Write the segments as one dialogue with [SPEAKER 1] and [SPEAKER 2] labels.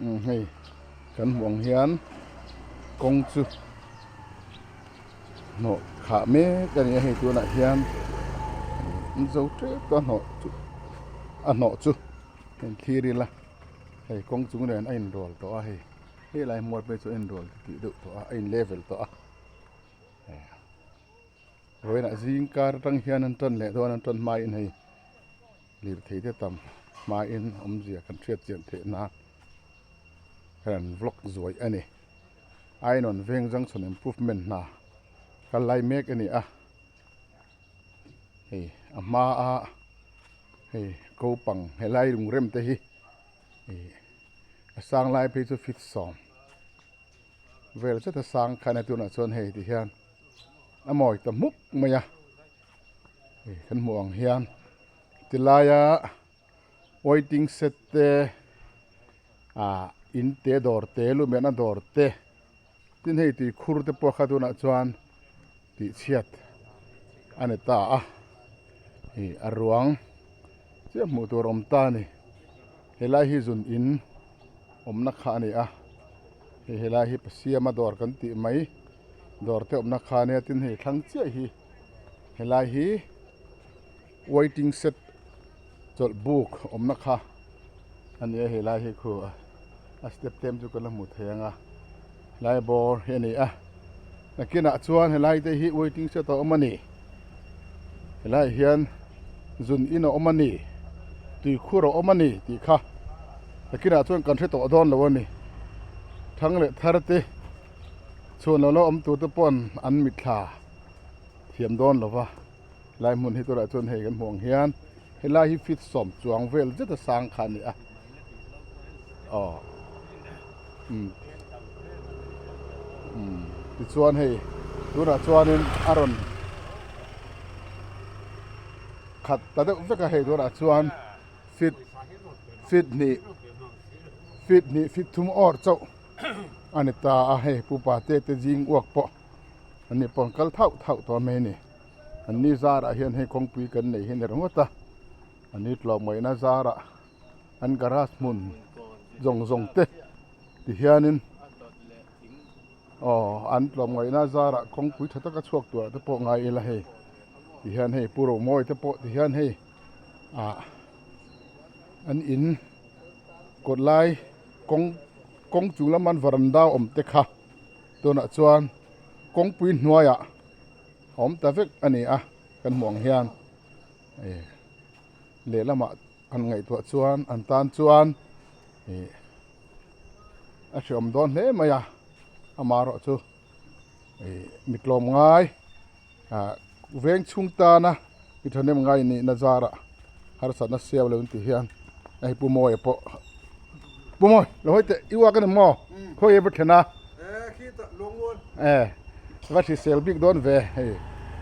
[SPEAKER 1] Umm hei kan hmuh ang hian kawng chu hnawh khah mek a ni a hei tunah hian an zo tep a hnawh chu a hnawh chu hei thlir ila hei kawng chung nen a inrual tawh a hei helai hmuar phei chu a inrual tih deuh tawh a a in level tawh a. Vawiinah zing kar atang hian an tan leh dawn an tan hmain hei lirthei te tam hmain awmzia kan hriat chian theih nan hian vlog zuai a ni. Ainawn veng junction improvement hna kal lai mek a ni a hei a hma a hei ko pang helai lungrem te hi ih a sang lai phei chu feet sawm. Vel zet a sang khan a tunah chuan hei ti hian a mawi ta hmuk mai a hei kan hmuh ang hian tilaia waiting shed te ah in te dawr te luhmehna dawr te tin hei tui khur te pawh kha tunah chuan tih chhiat a ni ta a ih a ruang chiah hmuh tur a awm ta a ni helai hi zun in awmna kha a ni a hei helai hi pasiama dawr kan tih mai dawr te awmna kha a nia tin hei thlang chiah hi helai hi waiting shed chawlh buk awmna kha a ni a helai hi khu a step tlem chu kan la hmu thei ang a helai bawr hi a ni a nakinah chuan helai te hi waiting shed a awm a ni helai ah hian zun in a awm a ni tuikhur a awm a ni tih kha nakinah chuan kan hre tawh dawn lo a ni thang leh thar te chhuan lo la awm tur te paw'n an mitthla thiam dawn lo va. Helai hmun hi tunah chuan hei kan hmuh ang hian helai hi feet sawm chuang vel zet a sang kha a ni a aw umm umm tichuan hei tunah chuanin a rawn khat ta deuh vek a hei tunah chuan feet feet hnih feet hnih feet thum awr chauh a ni ta a hei pu pate te zing uak pawh an ni pawh an kal thauh thauh tawh mai a ni. An ni zarah hian hei kawngpui kan nei hi a ni ringawt a, an ni tlawmngaihna zarah an garage hmun zawng zawng te ti hianin aw an tlawmngaihna zarah kawngpui tha taka chhuak turah te pawh ngai ila hei ti hian hei pu Romawi te pawh ti hian hei ah an in kawt lai kawng kawng chung lama an varanda awm te kha tunah chuan kawngpui hnuaiah. A awm ta vek a ni a kan hmuh ang hian ih lehlamah han ngaihtuah chuan an tan chuan ih a hreawm dawn hle mai a amaherawh chu ih mi tlawm ngai ah veng chhung tana mi thahnem ngai nihna zarah harsatna siam lo intih hian hei pu Mawia pawh pu Mawi lo hawi teh i uak a ni maw khawi va thlen a e va hrisel bik dawn ve hei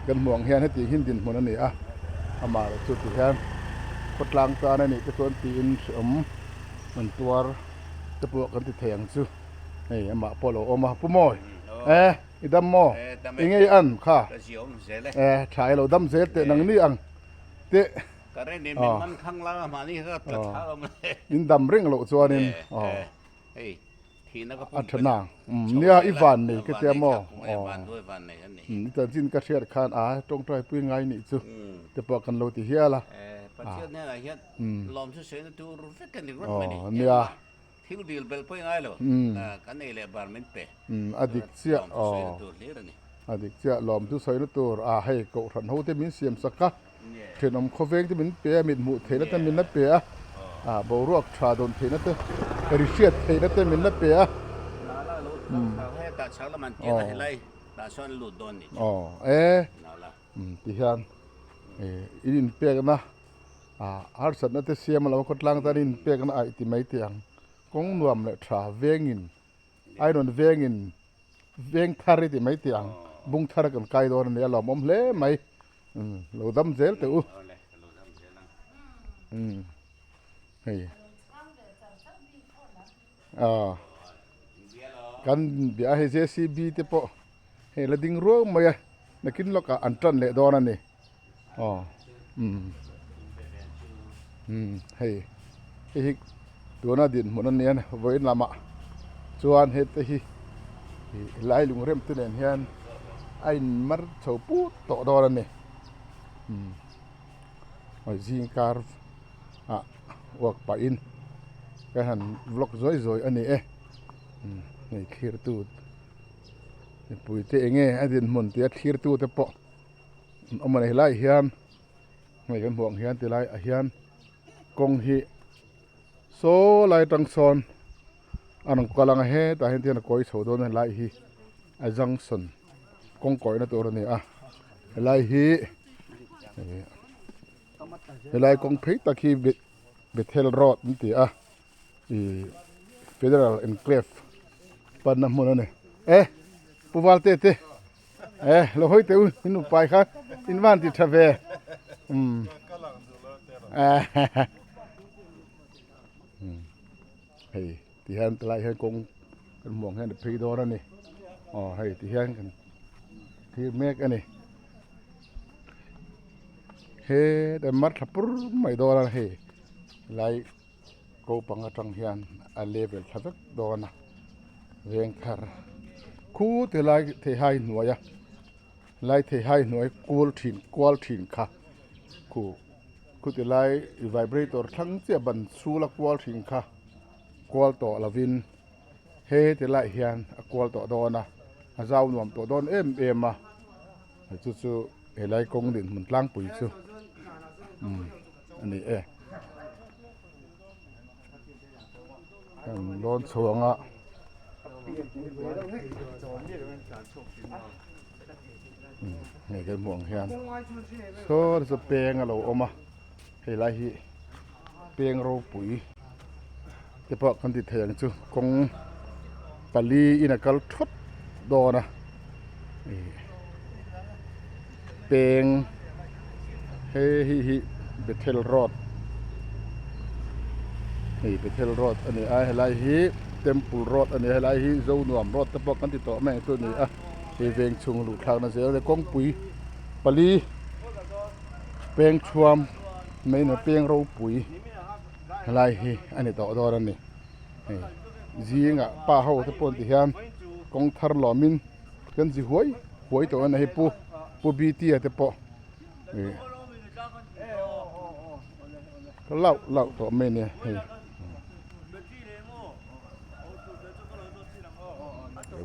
[SPEAKER 1] kan hmuh ang hian heti hin dinhmun a ni a amah erawh chu ti hian khawtlang tan a nih te chuan tiin hreawm an tuar te pawh kan ti thei ang chu hei amah pawh a lo awm a pu Mawi e i dam maw enge i an kha e tha i lo dam zel teh nang ni ang teh
[SPEAKER 2] Ka rin in min man khang la mahni kha ka tla thla lo mai.
[SPEAKER 1] In dam reng loh chuanin aw.
[SPEAKER 2] Hei thihna ka pum
[SPEAKER 1] A tha nang. Nia i van nei ka tia maw.
[SPEAKER 2] Van duai van nei a ni.
[SPEAKER 1] I chanchin ka hriat khan a tawngtai pui ngai nih chu te pawh kan lo ti hial a.
[SPEAKER 2] Pathian hnenah hian lawm chu sawi na tur vek a ni rawt mai ni.
[SPEAKER 1] Nia.
[SPEAKER 2] Thil dil belh pawh i ngai lo. Kan ei leh bar min pe.
[SPEAKER 1] A dik chiah aw. A dik chiah lawm chu sawi na tur a hei kohhran ho te min siam sak a thenawm khawveng te min pe a mit hmuh theihna te min la pe a ah boruak tha dawn theihna te ri hriat theihna te min la pe a. Aw e tihian in inpekna ah harsatna te siam a lo khawtlang tan in inpekna aih ti mai teh ang kawng nuam leh tha vengin Iron vengin veng thar i ti mai teh ang bung thar kan kai dawn a nia lawmawm hle mai lo dam zel teh u hei ah kan bia hei JCB te pawh hei la ding ruau mai a nakin lawkah an tan leh dawn a ni aw umm hei hei hi. Tuna dinhmun a nia vawiin lamah chuan hete hi ih lai lungrem te nen hian a in mar chho put tawh dawn a ni umm zing kar ah uak pahin ka han vlog zuai zuai a ni e umm hei thlir tu mipui te eng nge a dinhmun tia thlir tu te pawh an awm a ni helaiah hian hei kan hmuh ang hian tilai ah hian. Kawng hi saw lai atang sawn a rawn kal ang a hetah hian tihian a kawi chho dawn a helai hi a junction kawng kawihna tur a ni a helai hi helai kawng phei tak hi Bethel road an ti a ih federal enclave panna hmun a ni e Pu Valte te. Eh, lo hawi teh u, in upai kha in van ti tha ve. Um. Eh. Hmm. Hei, ti hian tilai hian kawng kan hmuh ang hian a phei dawn a ni. Aw, hei ti hian kan thlir mek a ni. He ta mar thla pur mai dawn a hei lai ko pang atang hian a level thla vek dawn a veng thar khu ti lai theihai hnuai a lai theihai hnuai kual thin kual thin kha khu khu ti lai vibrator thlang chiah ban chhul a kual thin kha kual tawh lovin he ti laiah hian a kual tawh dawn a a zau nuam tawh dawn em em a chu chu helai kawng dinhmun tlangpui chu umm a ni e. Kan lawn chho ang a hei kan hmuh ang hian saw chu peng a lo awm a hei lai hi peng ropui te pawh kan ti thei ang chu kawng pali in a kal thawt dawn a peng hei hi hi Bethel road hei Bethel road a ni a helai hi temple road a ni a helai hi Zonuam road te pawh kan ti tawh mai ang chu a ni a hei veng chhung luh thlakna zel a ni kawngpui pali peng thuam mai ni peng ropui helai hi a ni tawh dawn a ni hei zingah pa ho te pawh an ti hian kawng thar lawmin kan zi huai huai tawh a ni hei pu pu B_T a te pawh ih ka lauh lauh tawh mai a nia hei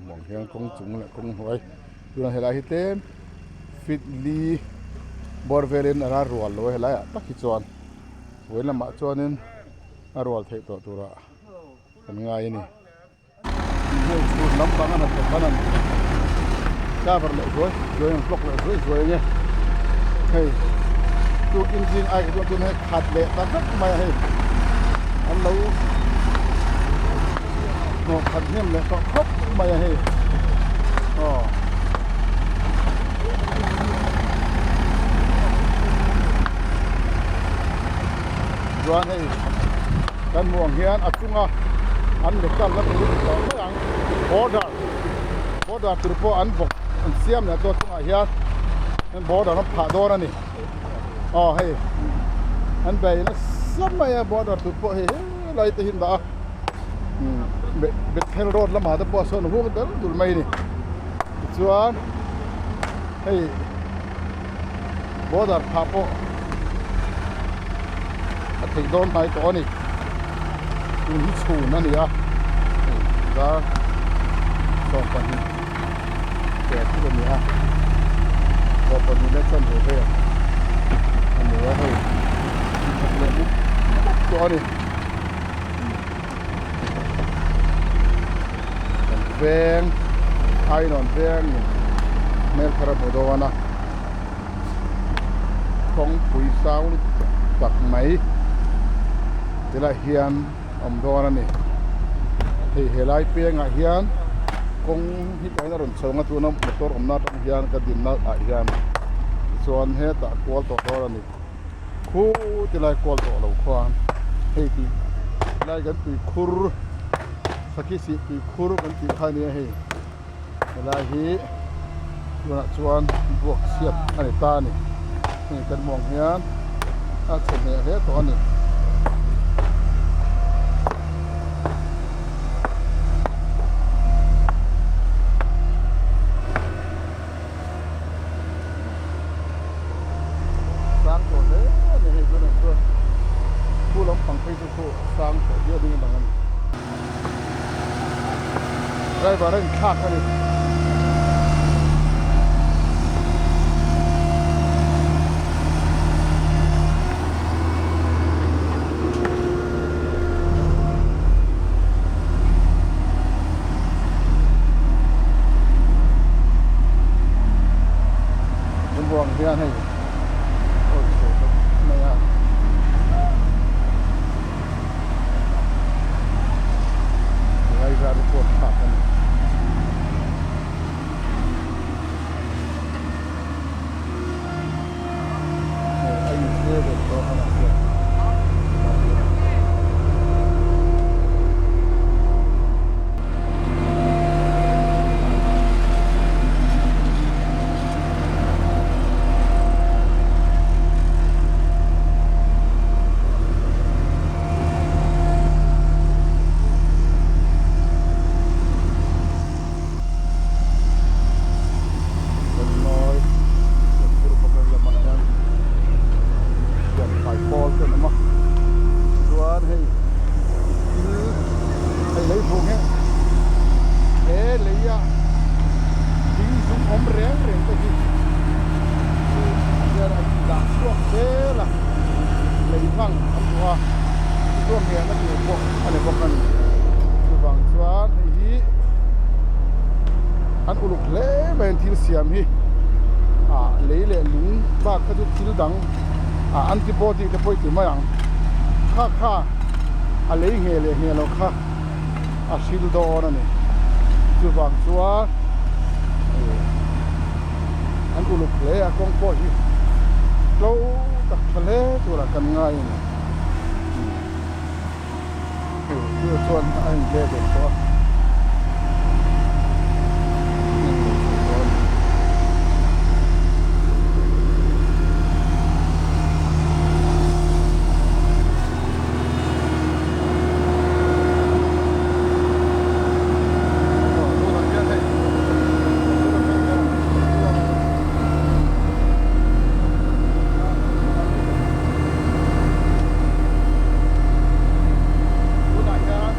[SPEAKER 1] hmuh ang hian kawng chung leh kawng hnuai tunah helai hi tlem fit li bawr velin a la rual lo a helai ah tak hi chuan vawiin lamah chuanin a rual theih tawh turah kan ngai a ni. Hei chhun lampang a hnathawk khan an cover leh zuai zuai an vlog leh zuai zuai ange hei chu engine ai kha chuan tun hei khat leh ta vek mai a hei an lo hnawh khat hnem leh tawh khawp mai a hei aw. Chuan hei kan hmuh ang hian a chunga an metal na tur ni tawh mai ang border border tur pawh an bawk an siam leh dawn chungah hian an border an phah dawn a ni aw hei an bei nasa mai a border tur pawh hei helai te hi an dah a Bethel road lamah te pawh sawn a hung dal dul mai a ni tichuan hei border phah pawh a theih dawn hnai tawh a ni tun hi chhun a ni a hei dar 12 vel thil a ni a 12 leh chanve vel a ni a hei thawk leh mup mup tawh a ni kan veng ainawn veng in hmel thar a hmu dawn a kawngpui sang lutuk tak mai tilai hian a awm dawn a ni hei helai pengah hian kawng hi pahin a rawn chho ang a tuna motor awmna atang hian ka dinna ah hian tichuan hetah kual tawh dawn a ni. Khu ti lai kual tawh lo khuan hei tih lai kan tui khur sakhi sih tui khur kan tih kha a nia hei helai hi tunah chuan buak chhiat a ni ta a ni hei kan hmuh ang hian a chhe hneh hle tawh a ni. Driver a inthlak a ni. Lungruang hian hei awi chho tawp mai a. Driver pawh thlak a ni. Hei a in level tawh a lang hian. Zennawi Lungpur khawvel lamah hian Pianfai pawl te an awm a chuan hei thil hei lei vung hi he leia thing zum awm reng reng te hi hian an dah chhuak zel a lei hlang an duh a chuan hian a tur pawh a ni bawk a ni chuvang chuan hei hi an uluk hle mai an thil siam hi ah lei leh lung bak kha chu thil dang ah antibody te pawh i ti mai ang kha kha a lei ngheh leh ngheh loh kha a hril dawn a ni chuvang chuan an uluk hle a kawng pawh hi tlo tak tha hle turah kan ngai a ni. Chu chuan a in level tawh a. Tunah hian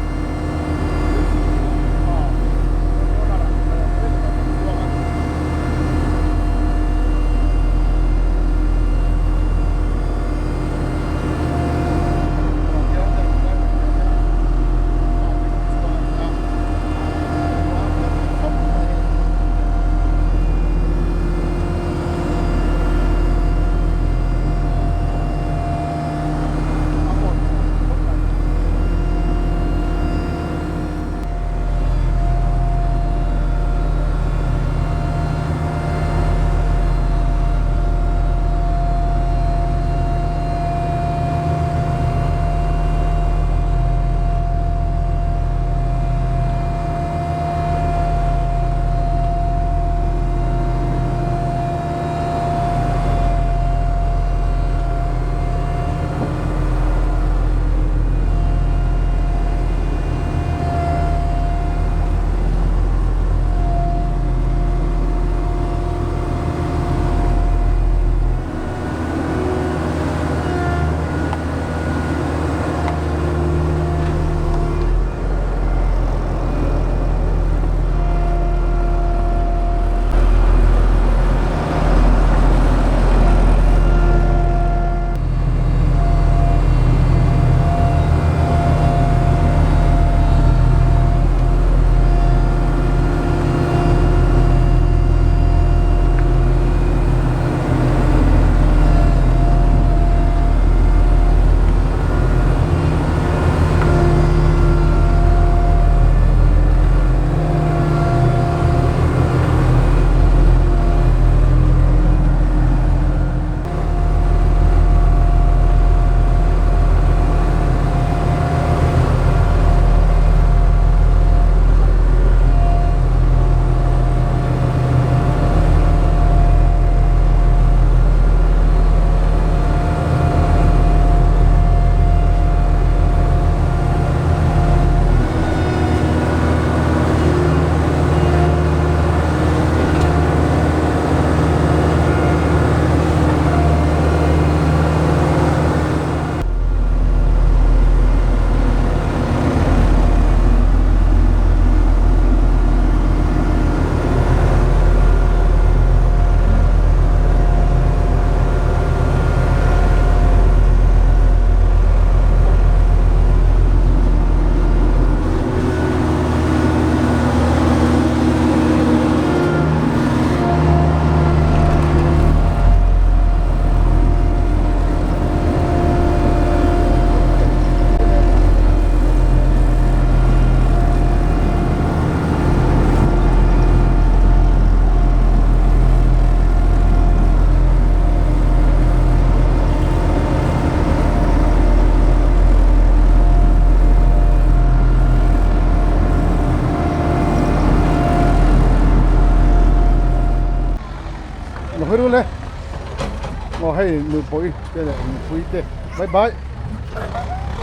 [SPEAKER 1] Aw hei nupui te leh nupui te bye bye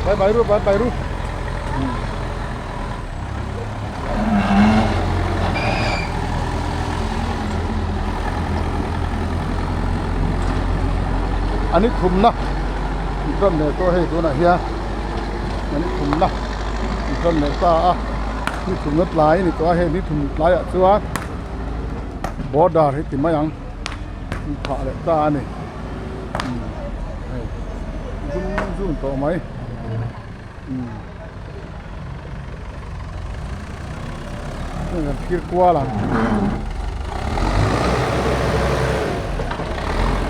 [SPEAKER 1] bye bye ru bye bye ru An i thumna an tan leh tawh hei tunah hian an i thumna an tan leh ta a ni thumna tlai a ni tawh a hei ni thum tlaiah chuan border hi ti mai ang an phah leh ta a ni hei zum zun tawh mai. Heng kan thlir kual ang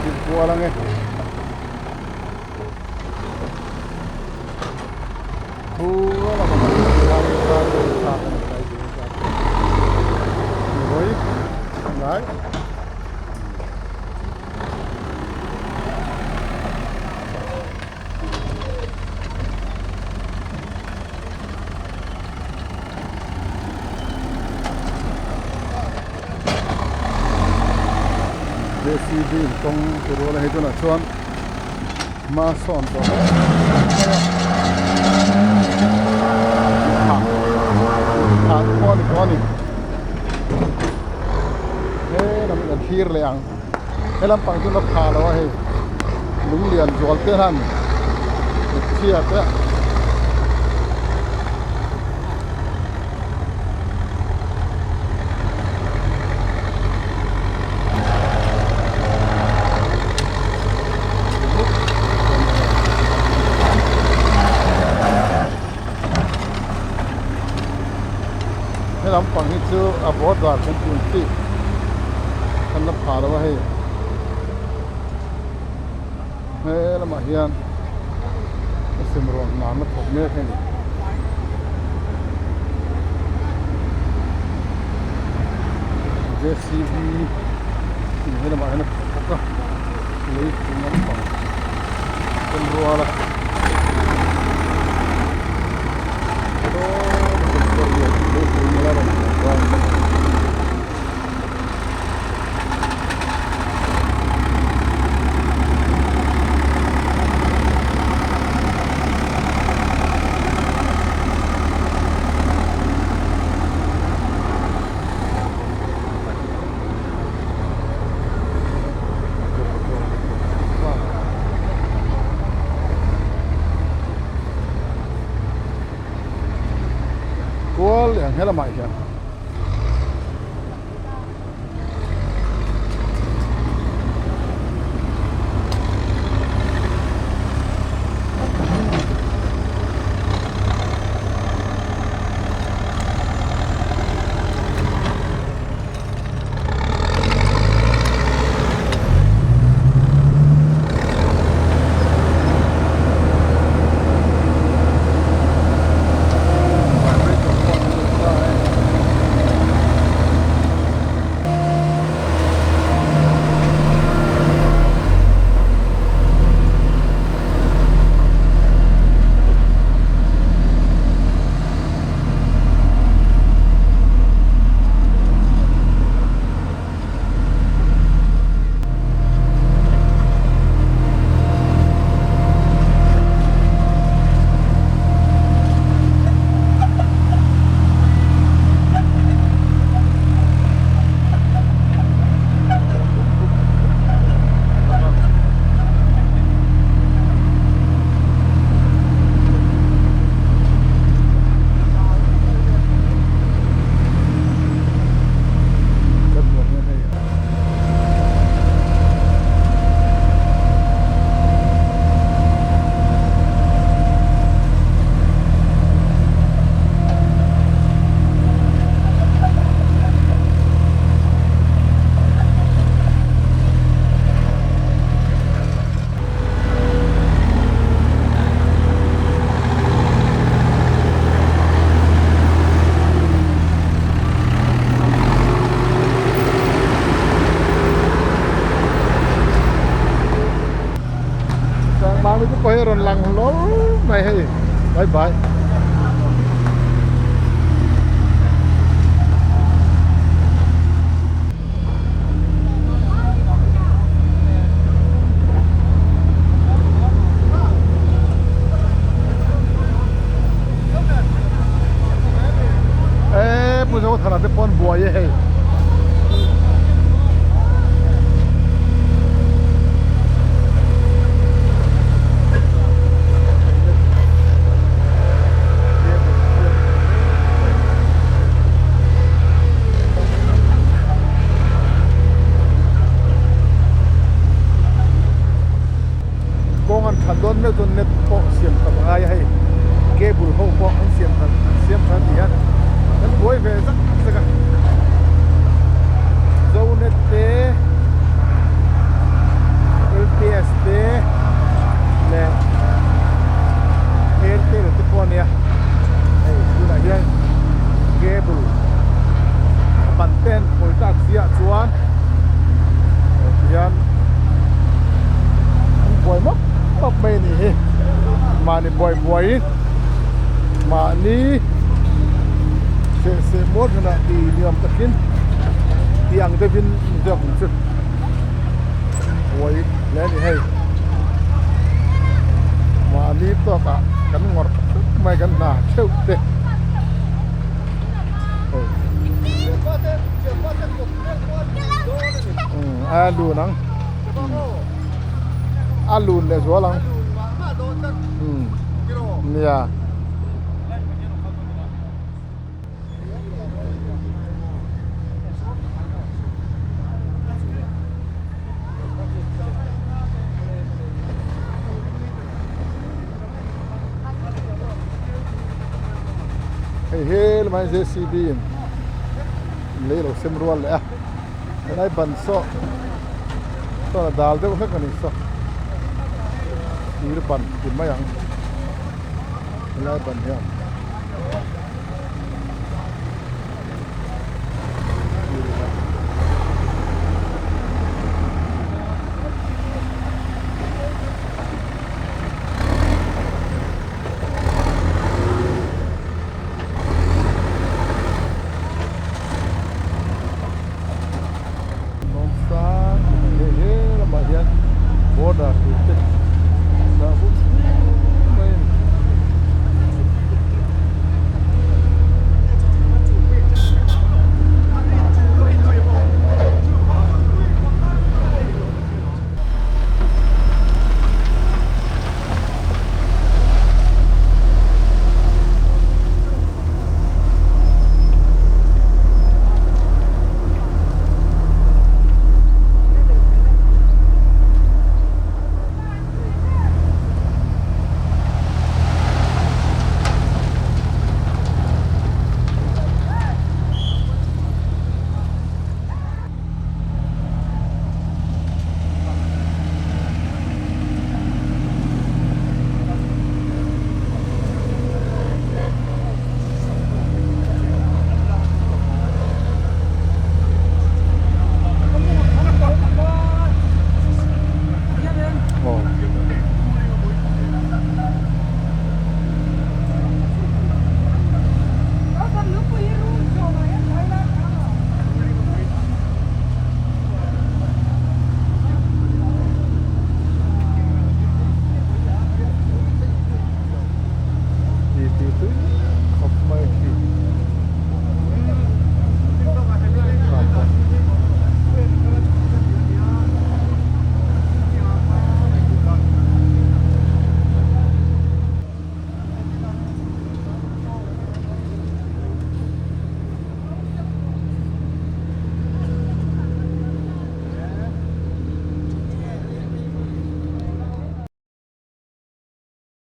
[SPEAKER 1] thlir kual ang e thu lamah lai. J_c_b in kawng ti rual a hei tunah chuan hma sawn tawh hle mai a thah pawh a ni tawh a ni he lam hi kan thlir leh ang. He lampang chu la pha lo a hei lunglian zual te hian chhia te He lampang hi chu a border kan tih ang chi kan la pha lo a hei he lamah hian a sem ruang hna thawk mek a ni. J_c_b in he lamah hian a thawk bawk a lei chung lampang en rual a. Kual leh ang helamah hian. Mami te pawh hi a rawn lang hlawl mai hei bye bye. Pu Zothana te pawh an buai e hei. Kawng an that dawn meuh chuan net pawh siam that a ngai a hei cable ho pawh an siam that an siam that a ni a an buai ve zak zak a zonet te lps te leh airtel te pawh a nia hei tunah hian cable a ban te an khawi tak chiah chuan hian an buai mawp mawp mai a nih hi mahni buai buaiin mahni seh seh mual hmunah ti nuam takin ti ang deuhin zawk ang chu buai hle a ni hei mahni tawkah kan ngawrh theuh mai kan hna theuh te hei. A lun ang a lun leh zual ang nia. Hei he lamah hian JCB in lei a lo sem rual leh a helai ban saw sawn a dal deuh hlek a ni saw thir ban ti mai ang helai ban hian.